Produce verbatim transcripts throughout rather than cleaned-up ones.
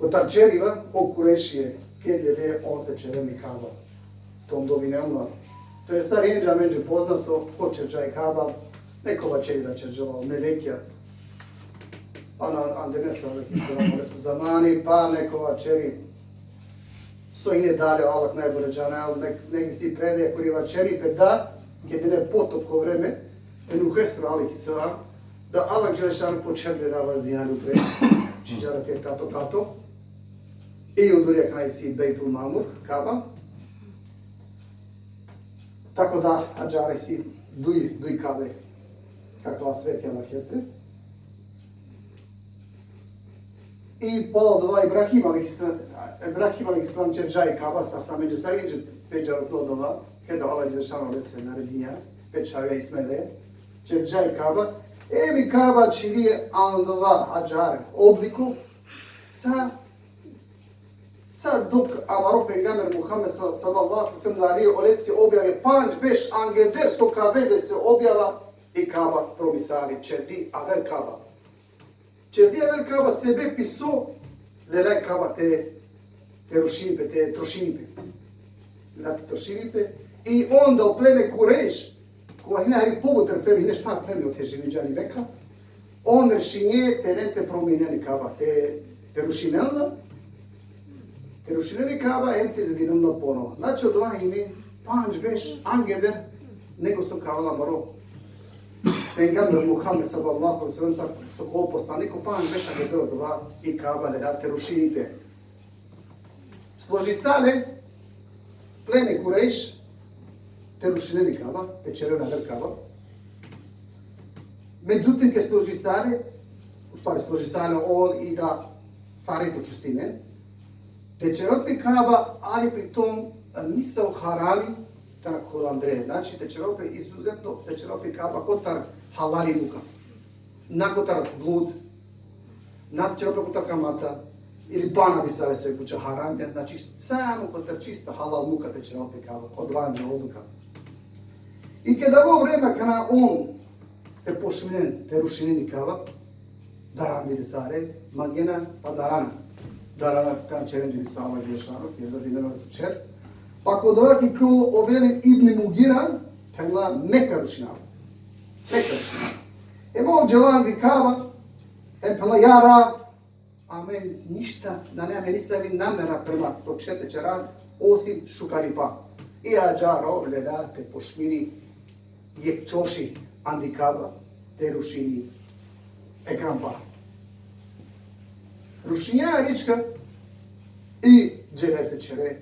Kotar ćerđa o Kurejšije, ked lele on te ćeren i Kaba. Tom dovinelna. To je sar amenđe poznato, ko ćerđa i Kaba, neko vaćeri da ćerđa o melekja. Pa na, ande Musa alejhi selam, ande so zamani, pa neko vaćeri so ine dalje, Allah najbolje džana, ali nek-, nek si predaja kuri vaćeri pe da, ked ine potop ko vreme, e Nuhesro alejhi selam, da Allah dželešanuhu po ćher lera vazdinđa upre, ćerđa lake tato tato, i odori akana isi Bejtul Mamur, Kaba. Tako da, ađahar isi duj, duj Kabe, kakva sveti Allahestre. I palo dova Ibrahim alejhi selam, Ibrahim alejhi selam ćerđa i Kaba, sa, sa amenđe sarinđe pe džarutno dova, keda Allah dželešanuhu lese naredinđa, pe čhavja Ismaile, ćerđa i Kaba, em i Kaba ćerđa andova ađahar obliko, sa, sa dok amaro pejgamber Muhammed sa-, sallallahu alejhi ve sellem, da li olese objave pandž beš angleder so ka avel lese objava, i Kaba promisari, ćerđi aver Kaba. Ćerđi aver Kaba sebepi so lela i Kaba te, te rušini pe, te trošini pe. Lela te trošini pe. I onda o pleme Kurejš, kova hine hari pobuter pleme, hine štar pleme ote živinđa ani Meka, on rešinđe te len te prominel i Kaba, te, te rušinel la, te rušinel i Kaba, em te zidinel la ponova. Znači, odova hine pandž beš angleder nego so ka avel amaro pejgamber Muhammed sallallahu alejhi ve sellem, so, so ko poslaniko, pandž beš angleder odova i Kaba lela te rušini pe. Složisale pleme Kurejš te rušinen i Kaba, te ćeren aver Kaba. Međutim, ked složisale, u stvari složisale on i da sare te čustinen, te ćerel pe Kaba, ali pri tom, e, nisavo harami tano kola andre. Znači, te ćerel pe izuzetno, te ćerel pe Kaba kotar halali muka. Na kotar blud, na te ćerel pe kotar kamata, ili pana disave so buća haramja, znači samo kotar čista halal muka te ćerel pe Kaba, odova anđe odluka. I keda alo vreme kana on te pošminen, te rušinen i Kaba, darandile sare, mangena, pa darana. Darana kana ćerenđe li sava dješano, jer zadinela so ćer. Pa ko dova ki kjol o Velid ibn Mugira, phenela me ka rušinav. Me ka rušinav. Em ov džela andi Kaba, em phenela: Ja Rab, amen ništa, nane amen nisavi namera prema to ćher te ćera, osim šukaripa. I ađahar ov lela te pošmini jekh ćoši andi Kaba, te rušini e krampa. Rušinđa rička i džele te ćere.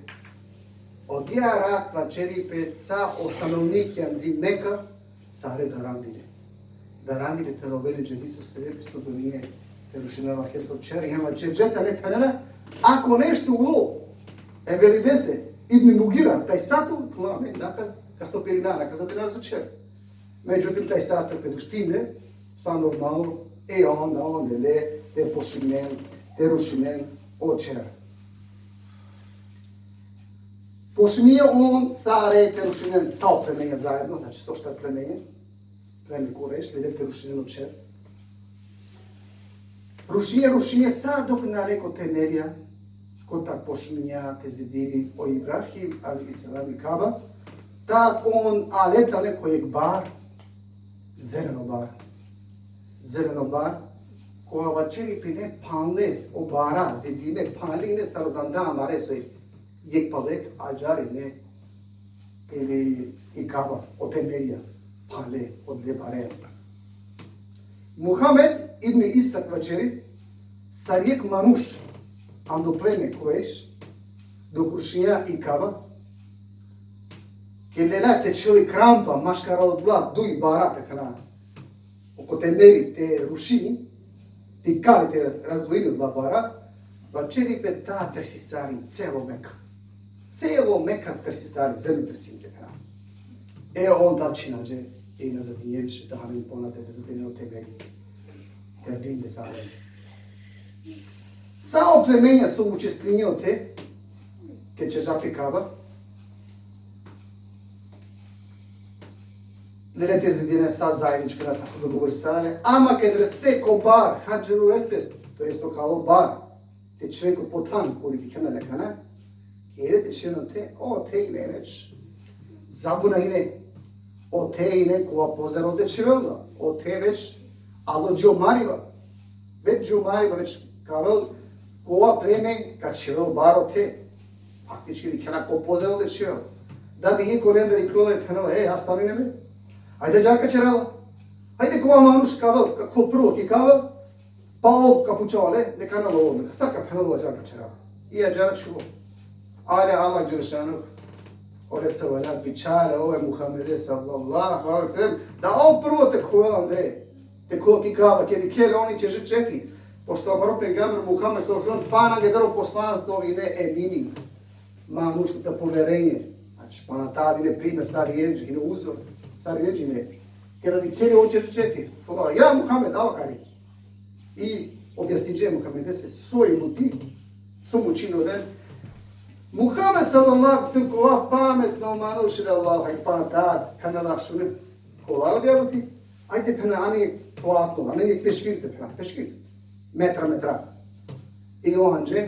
Odija rat vaćeri pe sa o stanovnikija andi Meka, sare darandile. Darandile te rovele dželi so sebepi so dovinđe te rušinel Allahesro ćher, hem vaćerđe tane, phenena, ako nešto ulo e Velidese ibn Mugira, taj sato, phenela, me na ka, ka stopirina, na ka zadinel so ćher. Međutim, taj sato ked uštine, sa normalno, e onda, onda le, te pošminen, te rušinen o ćher. Pošminđe on sare te rušinen, sa o plemenja zajedno, znači so štar plemenja, pleme Kurejš, lele te rušinen o ćher. Rušinđe, rušinđe, sa dok na ale ko temelja, kotar pošminđa te zidini o Ibrahim alejhi selam i Kaba, tad on ale tane ko jekh bar, zeleno bar. Zeleno bar, kova vaćeri pe ine phanle o bara, zidime phanle ine sar o danda amare so jekh pa jekh ađahar ine, ili i Kaba, o temelja, phanle, odle bare. Muhammed ibn Ishak vaćeri, sar jekh manuš, ando pleme Kurejš, dok rušinđa i Kaba, ked lela te ćhel i krampa, maškar odola duj bara te kana, oko temeli te rušini, te ikali te razdvojini odola bara, vaćeri pe tad trsisari celo Meka. Celo Meka trsisari, zemlja trsini te kana. E onda čhinađe i na zadinđe više, da amen pona te zadinđe o temeli. Te zadinđe sa amen. Sa o plemenja so učestvinđe ote, ked ćerđa pe Kaba, lele te zidine sa zajedničko, na sa so dogovorisale, ama ked reste ko bar, Hadžerul Esved, to jest okalo bar, Te čhiven ko po than kuri dikhena akana. Kere te čhiven ote, ote ine već. Zabuna ine. Ote ine kova pozerol te čhivel la. Ote već alo dži o mariba. Već dži o mariba, već ka avel kova pleme ka čhivel bar ote. Faktički dikhena ko pozerol te čhivel. Da bi iko lendar ikljola i phenela, e, astani ne be. Ajde dža ka čera la. Ajde kova manuš ka avel, ka ko prvo ki kava, pa ov ka pučel le, neka na lo, neka, sar ka phenela, dža ka čera. I adžar čhulo. Ale Allah dželešanuhu, ole se valjat bičhale, ove Muhammede sallallahu alejhi ve sellem, da ov prvo te khuvel andre, te khuvel ki kava, kedi kele oni čeže čefi, pošto amaro pejgamber Muhammed sallallahu alejhi ve sellem, pana angedar o poslanstvo ine emini, manuš te poverenje. Znači, pana tad ine primer, sar i ine uzor, sar i ine. Keda dikheli ov čeže čefi, khuvel, ja Muhammed, ava kari. I objasninđe Muhammedese so i muti, so mučini olen. Muhammed sallallahu alejhi ve sellem, kova pametno manuš ine, Allah, haj pana tad, pana lah šune. Kola odija buti, ajde pana ani platno, ani peškir te pana, peškir. Metra, metra. I o anđe,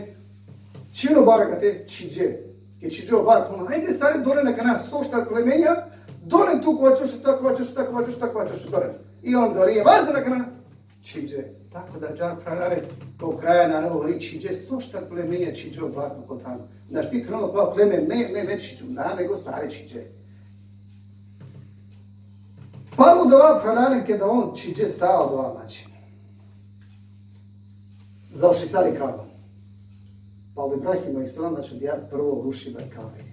čhilo bar akate, čhiđe. Ke čhiđe o bar, pana, ajde sare dole na kana so štar plemenja, dole tu kova čoš ta, kova čoš ta, kova čoš ta, kova čoš ta, dole. I on dole, vazda na kana, čhiđe. Tako da, džar phralalen, ko kraja na hori čhiđe, so štar plemenja čhiđe o bar ko than. Našti phenela kova pleme, me, me, me čhiđum, na, nego sare čhiđe. Palo dova phralalen, keda on čhiđe sa odova, znači, završisali Kaba. Palo Ibrahim alejhi selam, znači, odija prvo rušiba Kabe.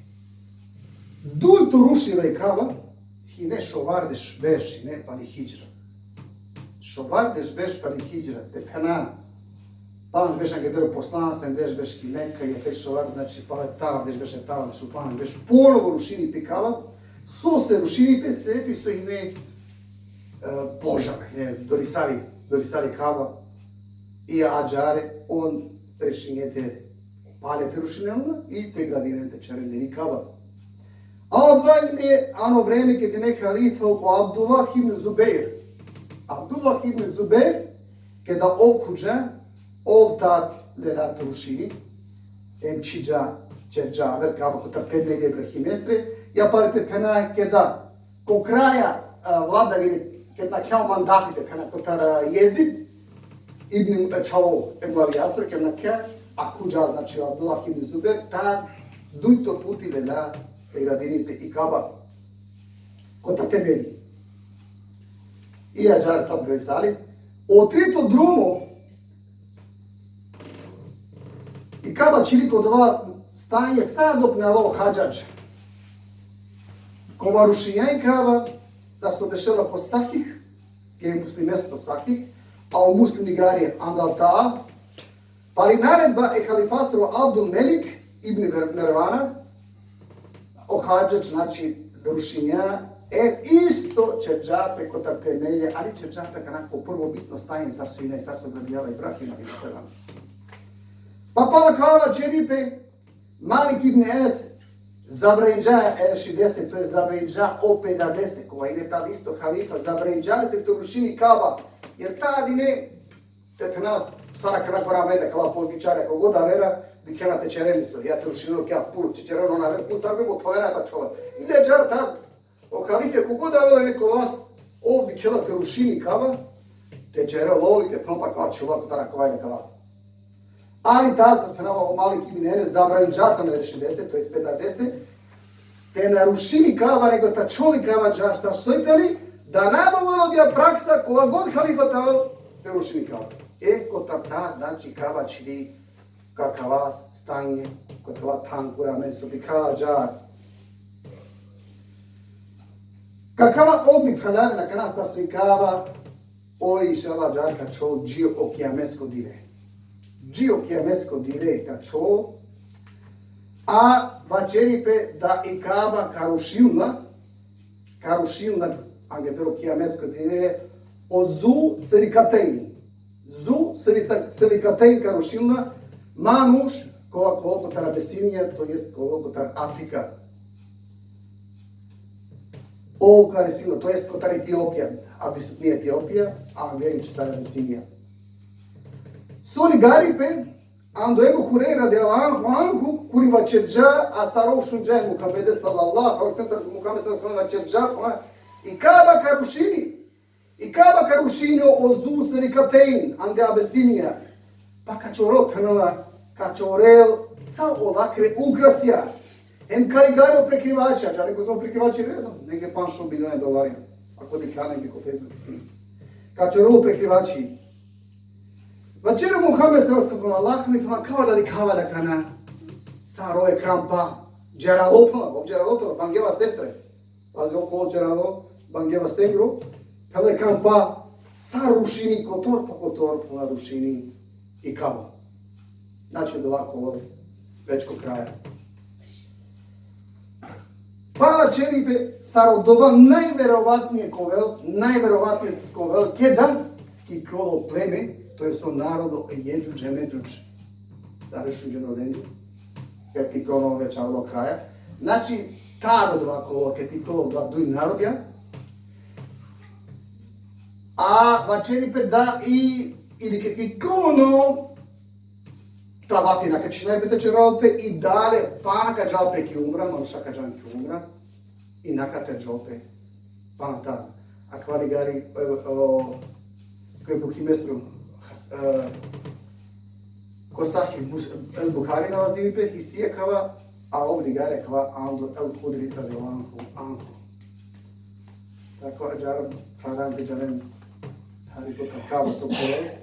Dujto rušiba Kaba, hine šovardeš berš, hine pali hidžra. Šovardeš berš pali hidžra, te phena, pandž berš angeder o poslanstvo, deš berš ki Meka, i tek šovardeš, znači, pale tavardeš berš, tavardeš u pandž berš, ponovo rušini pe Kaba, so se rušini pe, sebepi so hine, e, požar, hine dorisali, dorisali Kaba, i adžar on rešinge te pale te rušinen la i te gradinen, te čeren neni Kaba. A odova ine ano vreme keda ine halifa o Abdullah ibn Zubeir. Abdullah ibn Zubeir, keda ov khuđa, ov tad lela te rušini, em čhiđa, čerđa aver Kaba kotar temeli e Ibrahimestre, ja pale te phena keda ko kraja, a, vladavine, keda nakhja o mandati te phena kotar, a, Jezid, ibn, e, čhavo e Muavijasoro, keda nakhja, a khuđa, znači, Abdullah ibn Zubeir, tad dujto puti lela te gradini pe i Kaba. Kotar temeli. I adžar tad gradisali. O trito drumo, i Kaba čhili ko dova stanje sa dok na alo o Hadžadž. Kova rušinđa i Kaba, sar so bešela ko Sahih, ke Muslimesoro Sahih, a o Muslim ligari andal ta, pali naredba e halifasoro Abdul Melik ibn Mer-, Mervana, o Hadžadž, znači, rušinđa, e, isto čerđa pe kotar temelje, ali čerđa pe akana ko prvobitno stanje, sar so ine, sar so gradinđa la Ibrahim alejhi selam. Pa pala kava čeri pe, Malik ibn Enes zabranđa e rešidese, to je zabranđa o pedadese, kova ine tad isto halifa, zabranđa lese te rušini Kaba, jer tad ine, te phena, sar akana ko vreme da kala političarja, ko god avera, dikhena te čeren isto, ja te rušinel kja pul, te čeren on aver pul, sar bi mothovena pa čhola. Ili adžar tad, o halife, ko god avela ine ko vlast, ov dikhela te rušini Kaba, te čerel ov i te phena pa kava čhola kotar akava ili kava. Ali tad, sar phenava, o Malik ibn Enes zabranđa tano e rešidese, to jest pedadese, te na rušini Kaba, nego te ačhol i Kaba adžar sar soj tani, da na bi ovela odija praksa, kova god halifa te avel, te rušini Kaba. E, kotar tad, znači, Kaba čhili ko akava stanje, ko akava than kuri amen so dikha adžar. Ko akava oblik, phralalen, akana sar so i Kaba, oj, inšallah, adžar ka ačhol dži o kijamesko dive. Dži o kijamesko dive ka ačhol, a vaćeri pe da i Kaba ka rušinel la, ka rušinel la angeder o kijamesko dive, o Zu Sevikatejn. Zu Sevita-, Sevikatejn ka rušinel la, manuš kova ka ovel kotar Abisinija, to jest ka ovel kotar Afrika. Ov ka rušinel la, to jest kotar Etiopija, a prisutni Etiopija, a anglević sar Abisinija. So ligari pe, Ando Ebu Hurejre radijallahu anhu, kuri vaćerđa, a sar ov šunđa e Muhammede sallallahu alejhi ve sellem, Muhammed sallallahu alejhi ve sellem vaćerđa, pa i Kaba ka rušini, i Kaba ka rušini o Zu Selikatein, ande Abesinija, pa ka čorel, phenela, ka čorel sa olakre ukrasija, hem ka ligari o prekrivači, a džane kozom prekrivači vredno, negde panšo miliona dolarija, ako dikha negde ko Facebook. Ka čorel o prekrivači. Vaćeri Muhammed sallallahu alejhi ve sellem: Allah mi, phenela, kava da dikhava akana sar o ekran pa, đeralo, phenela, ov đeralo, phenela, bangje vastestre. Pazi, ov ko đeralo, bangje vastengro, phenela, ekran pa, sar rušini kotor pa kotor, phenela, rušini i Kaba. Znači, dova ka ovel već ko kraja. Pa vaćeri pe sar odova najverovatnije ka ovel, najverovatnije ka ovel keda ka iklol o pleme, to jest o narodo e Jedžudž e Medžudž. Sar šunđen o lende, keda ka iklol, ono već avelo kraja. Znači, tad odova ka ovel, keda ka iklol odova duj narodija. A vaćeri pe da i, ili keda ka iklol ono, tavafi na ka činel pe, te ćerel pe i dalje, pana ka džal pe ki umra, manuša ka džan ki umra, i na ka terđol pe pana tad. Akava ligari, o, o, ko Buhimestru, e, ko Sahih Mus-, el Buhari nalazini pe, isi akava, a ov ligari akava ando el Hudri radijallahu anhu. Tako, ađahar, phralalen, džanen, hari ko Kaba so pore.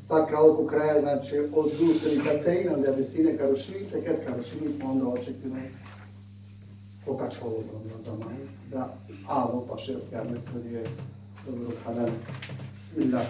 Sa ka ovel ko kraja, znači, o Zu Selikatein, ande Abesinija ka rušini, te keda ka rušini, onda očekujme ko ka ačhol o zamani, da alo paše o kijametsko dive. Dobro, phralalen. Bismillah.